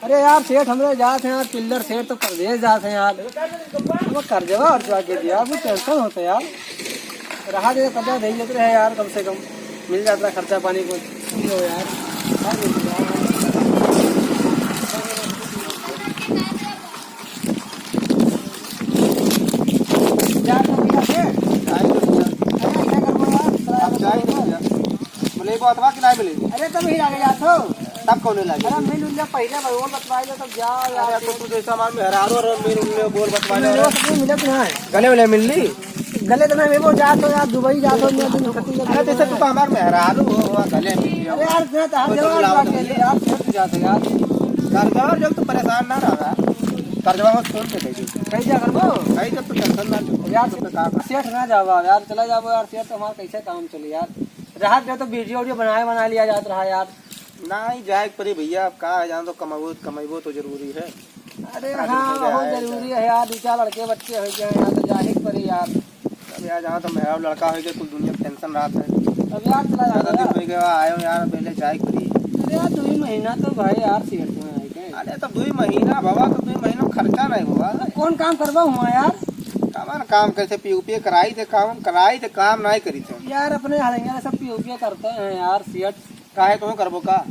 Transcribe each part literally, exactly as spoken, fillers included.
अरे यार, सेठ हमरे जात हैं यार, पिल्लर सेठ तो परदेस जात हैं यार। अब कर्जवा और जाके दिया, वो टेंशन होता है यार। रहा दे, कर्जा दे लेते रहे यार, कम से कम मिल जाता खर्चा पानी को। समझो यार। यार, तो भैया, फिर? जाए तो भैया। अरे, क्या करबो यार? अब जाए तो भैया। बोले, वो अथवा कि नहीं मिलेगी? अरे, तब ही आगे जात हो। तब कौन लागे? अरे, मिल उल जा, पहले भाई, वो बतवाई लो, तब जाओ यार। अरे, तो तू जैसा हमार मेहरारू और मिल उल ले, बोल बतवाई लो। मिलो, सब मिलत ना है। गले वाले मिल ली? गले तो नहीं, वो जात हो यार, दुबई जात हो, इतना दिन खत्म कर अरे, जैसे तू तो हमार मेहरारू हो, वहाँ गले मिल लिया। अरे यार, इतना तो हाथ कोई तो जवाब बुलावा बात तो है नहीं। यार, सेठ जात हो यार। कर्जवा जब तू परेशान ना रहा, कर्जवा मत फोन पे दे दे। कहीं जा करबो? कहीं जब तू टेंशन ना ले। यार, तो कहा सेठ ना जावा यार, चला जाबो यार, सेठ तो हमार कैसे काम चली यार। राहत जो तो वीडियो वीडियो बनाए, बना लिया जात रहा यार। नाही, जाए के पड़ी भैया, अब का है, जान तो कमाबो, कमाबो तो जरूरी है। अरे शादी हाँ, हो जाए बहुत है, जरूरी है यार, दो चार लड़के बच्चे हो गए हैं यार, तो जाए के पड़ी यार। अब यार, जहाँ तो मेरा लड़का हो गया, कुल दुनिया के टेंशन रहत है। अब यार, चला ज्यादा जाओ दिन यार। हो गया, आयो यार, पहले जाए के पड़ी। अरे यार, दो ही महीना तो भाई यार, सेठ में आए गए। अरे, तो दो ही महीना बाबा, तो दो ही महीना में खर्चा नहीं होगा। तो कौन काम करबो हुआ यार? कमन काम कैसे पीओ पीओ कराई थे, काम कराई थे, काम नहीं करी थे। यार, अपने हलैया सब पीओ पीओ करते हैं यार, सेठ। काहे, तुम करबो का?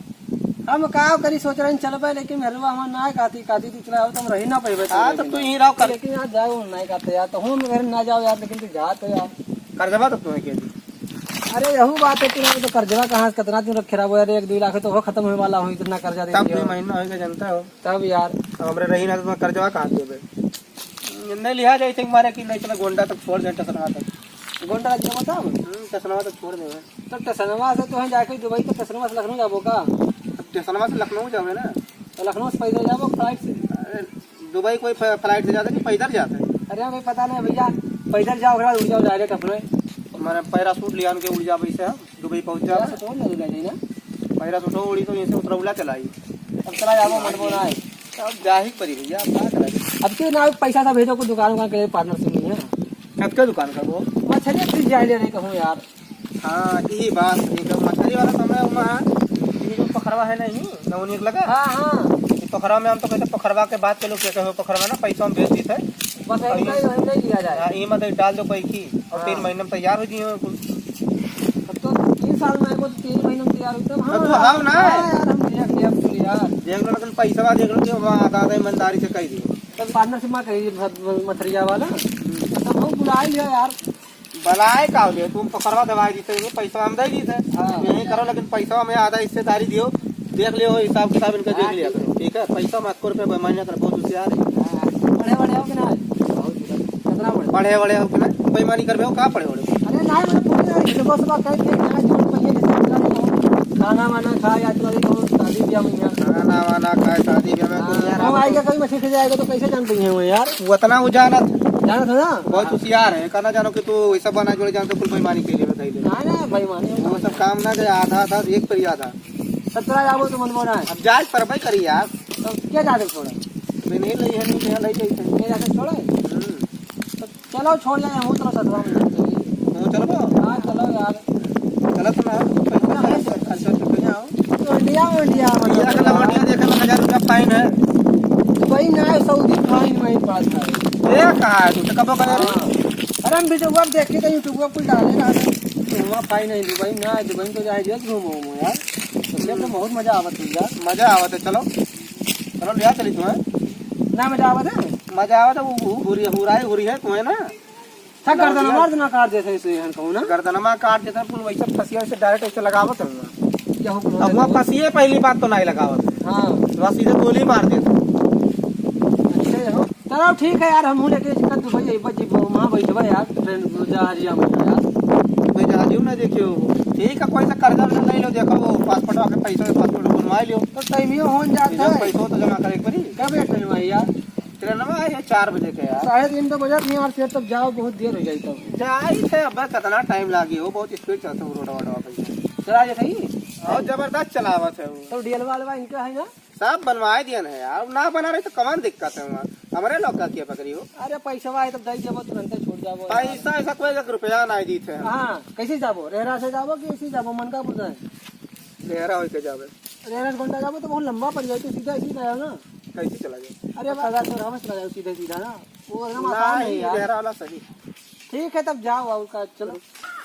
हम का करी, सोच रहे हैं चलबे, लेकिन मेहरुआ हमार ना कहती, कहती तू चला आओ, तो हम रही ना पइबे। हाँ, तो तू यहीं रहो कर। लेकिन यार, जाओ ना कहते यार, तो हम घर ना जाओ यार, लेकिन तू जात हो यार। कर देबा तो तुम्हें के दी। अरे, यहू बात है कि हम तो कर्जवा कहाँ से, कितना दिन रखे रहो यार, एक दो लाख तो हो खत्म होए वाला हो, इतना कर्जा दे तब दिया। दो महीना होइगा, जानता हो। तब यार। अब हमरे रही ना तो तुम्हें कर्जवा कहाँ देबे? नहीं लिहा जाए, इसे मारे कि नहीं, चला गोंडा तक छोड़ दे, टसनवा तक। गोंडा तक जाबो तब? हम्म, टसनवा तक छोड़ देबे। तो टसनवा से तो हम जाके दुबई, तो टसनवा से लखनऊ जाबो का? अब टसनवा से लखनऊ जाबे ना। तो लखनऊ से पैदल जाबो, फ्लाइट से? अरे, दुबई कोई फ-, फ्लाइट से जाता है कि पैदल जाता है? अरे भाई, पता नहीं भैया, पैदल जाओ, ओकरा उड़ जाओ डायरेक्ट अपने। माने पैराशूट लियान के उड़ जाबे, इसे हम दुबई पहुंच जाबे। पैराशूट उड़ जाई ना? पैराशूट उड़ी तो इसे उतरौला चलाई। अब चला जाबो, मनबो ना है। अब जाही पड़ी भैया, अब का करा जाए? अब क्यों ना पैसा था भेजो, कोई दुकान उकान के लिए पार्टनरशिप नहीं है। कब का दुकान करबो? मछली खरीद जाए ले रही कहूँ यार। हाँ, यही बात है, जब मछली वाला समय हुआ है, ये जो पोखरवा है नहीं, नवनीत लगा? हाँ, हाँ। ये पोखरवा में हम तो कहते पोखरवा के बात चलो, क्या कहो पोखरवा ना, पैसा हम भेज दी थे। बस और ऐसे ये ही, ऐसे ही लिया जाए। हाँ, ये मत डाल दो पैकी, और हाँ। तीन महीने में तैयार हो जाइए कुल। अब तो तीन साल में आएगो, तो तीन महीने में तैयार होता। हाँ, तो हम ना। हाँ यार, हम देख लिया, अब तो यार। देख लो, लेकिन पैसा देख लो कि वहाँ आधा आधा ईमानदारी से कह दियो। तब पार्टनरशिप में कही, मछरिया वाला। हम्म। तब हम बुला लिया यार। बलाए का हो गया, तुम पकड़वा दवाई दी थे, पैसा हम दे दी थे। हाँ। यही करो, लेकिन पैसा हमें आधा हिस्सेदारी दियो, देख लियो, हिसाब किताब इनका देख हाँ, लिया ठीक है। करो, ठीक है? पैसा में अक्को रुपये बेईमानी ना करो, बहुत होशियार है। हाँ, पढ़े वढ़े हो कि ना? बहुत सुंदर। कितना पढ़े? पढ़े वढ़े हो कि ना? बेईमानी करबे हो, का पढ़े वढ़े? अरे ना, मैंने पूछ रहा है, सुबह सुबह कहीं कहीं कहाँ जोड़ पहिए, जैसे बता रहे हो, खाना वाना खा या तो अभी बहुत शादी ब्याह में यहाँ। खाना वाना खाए, शादी ब्याह में हाँ, दुनिया वो राम आएगा, कहीं मछली खा जाएगा तो कैसे जान पाएंगे वो यार? वो इतना वो जानत। जानत हो ना? बहुत होशियार है, कहना जानो कि तू ऐसा बना जोड़े जानते, कुल बेईमानी के लिए बताई दे। ना, ना, बेईमानी वो सब काम ना दे, आधा, आधा, एक पर ही आधा। सत्रह जाबो तो मनबो ना है। अब जाए परबे करी यार। तो क्या जाते छोड़े? बिन ही नहीं है, नहीं, नहीं, नहीं, नहीं। ये जाते छोड़े? हम्म। तो चलो, छोड़ जाए, हम तो सतवा में जाते हैं। तुम चलबो? हाँ, चलो यार। चलो तो ना, पैसा, पैसा, पैसा, पैसा, पैसा। तो इंडिया में, इंडिया में। इंडिया का लवंडिया देखे में हजार रुपया फाइन है। दुबई ना है, सऊदी फाइन वहीं पास है। ये कहाँ है? तू तो कब करे रे? हाँ। अरे हम वीडियो अब देख के तो YouTube पर डाले रहा था। तो वहाँ फाइन है दुबई ना है, दुबई में तो जाए जेल घूमो, घूमो यार। तो जेल में बहुत मजा आवत है यार। मजा आवत है, चलो। चलो, लिया चली तुम्हें। ना मजा आवत है? मजा आवत है, वो, वो हुरी, हुराई हुरी है तुम्हें ना। सा गर्दन मार देना काट देते हैं, इसे हन कहूँ ना। गर्दनमा काट देते हैं, कुल वैसे फंसिया से डायरेक्ट ऐसे लगावत है वहाँ। क्या हुक्म अब वहाँ होता है? फंसिए पहली बात तो नहीं लगावत है। हाँ। वहाँ सीधे गोली मार देते हैं। अच्छा हो। चलो ठीक है यार, हम लेके इसका दुबई, एक बार जी वहाँ बैठबा यार, ट्रेन जहाजिया में यार। कोई जहाजियो ना देखियो। ठीक है, कोई सा कर्जा वर्जा नहीं लो, देखो वो पासपोर्ट आके पैसा, पासपोर्ट बनवा लियो। तो टाइमियो हो जाता जब है। पैसा तो जमा करे के पड़ी। कब है ट्रेन भाई यार? ट्रेनवा है चार बजे के यार। साढ़े तीन तो बजत नहीं यार, फिर तब जाओ, बहुत देर हो जाई तब। जाई थे, अब कितना टाइम लागी हो, बहुत स्पीड चलता है रोड वोड पे। चला जे सही? और जबरदस्त चलावत है वो। तो डीएल वालवा इनका है ना? सब बनवाए दियन है यार, ना बना रही तो कौन दिक्कत है वहाँ? हमारे लोग का क्या पकड़ी हो? अरे पैसवा है तब दे देबो, तुरंते छोड़ जाबो यार। पैसा ऐसा कोई एक रुपया नहीं दी थे हम। हाँ, कैसे जाबो? रेहरा से जाबो कि ऐसे जाबो, मनकापुर से? रेहरा होके जाबे। अरे, आठ घंटा जाबो तो बहुत लंबा पड़ जाए, तो सीधा सीधा जाओ ना। कैसे चला जाए? अरे, अब अगर तो आराम से चला जाओ, सीधा सीधा ना। वो एकदम आसान है यार। गहरा वाला सही। ठीक है, तब जाओ और का, चलो।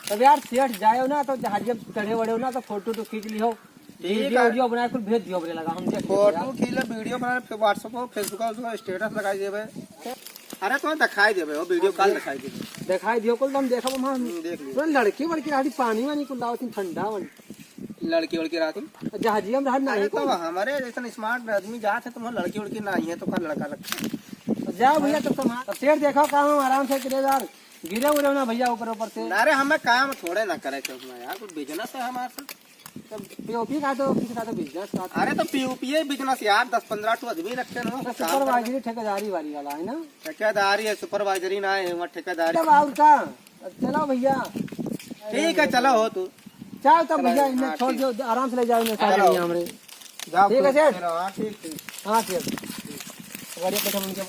तब यार, सेठ जाओ ना, तो जहाज जब चढ़े वढ़े हो ना, तो फोटो तो खींच लियो। ठीक वीडियो, है। वीडियो बनाए, कुल भेज दियो, हमरे लगा, हम देख लेबे फोटो यार। खींच ले, वीडियो बना ले, फिर WhatsApp पर, Facebook पर, उसका status लगाई देबे। अरे, तो दिखाई देबे, वो वीडियो कॉल दिखाई देबे। दिखाई दियो, कुल हम देखब, हम हम्म, देख लियो। तो लड़की वड़की रहती, पानी वानी कुल लावत, ठंडा वानी। लड़की वड़की रहती? जहाजिया में रहत अरे, नहीं तो कुल। हमारे जैसन smart आदमी जात है, तुम्हारा लड़की वड़की नहीं है, तो का लड़का रखा? तो जाओ भैया, तब तो मार। अब सेठ देखो, काम हम आराम से किलेदार, गिरे उरे ना भैया, ऊपर ऊपर से। अरे, हमें काम थोड़े ना करे के उसमें यार, कुछ business है हमारे साथ। तो पीओपी का तो, किसी का तो business का तो। अरे, तो पीओपी है business यार, दस पन्द्रह ठो आदमी रखे ना, तो काम करना। Supervisory ठेकेदारी वाली वाला है ना? ठेकेदारी है, supervisory ना है, वहाँ ठेकेदारी। तब और का? चलो भैया। ठीक है, चलो हो तू। चलो तब चलो, भैया, इन्हें हाँ, छोड़ ठीक। दो, आराम से ले जाओ, इन्हें साथ चलो। में हमरे। जाओ ठीक है, फिर, सेठ। फिर, हाँ, ठीक, ठीक। हाँ, सेठ। गाड़ी पे हम उनके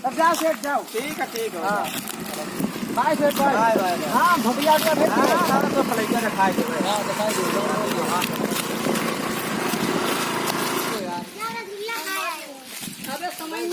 तब जाओ, सेठ, जाओ। ठीक है, ठीक है, हाँ। जाओ। बाय, सेठ, बाय। बाय, बाय, बाय। हाँ, भटिया का भेज हाँ, दो। सारा तो फलैया दिखाई दे भाई। हाँ, दिखाई दे। हाँ। अबे समय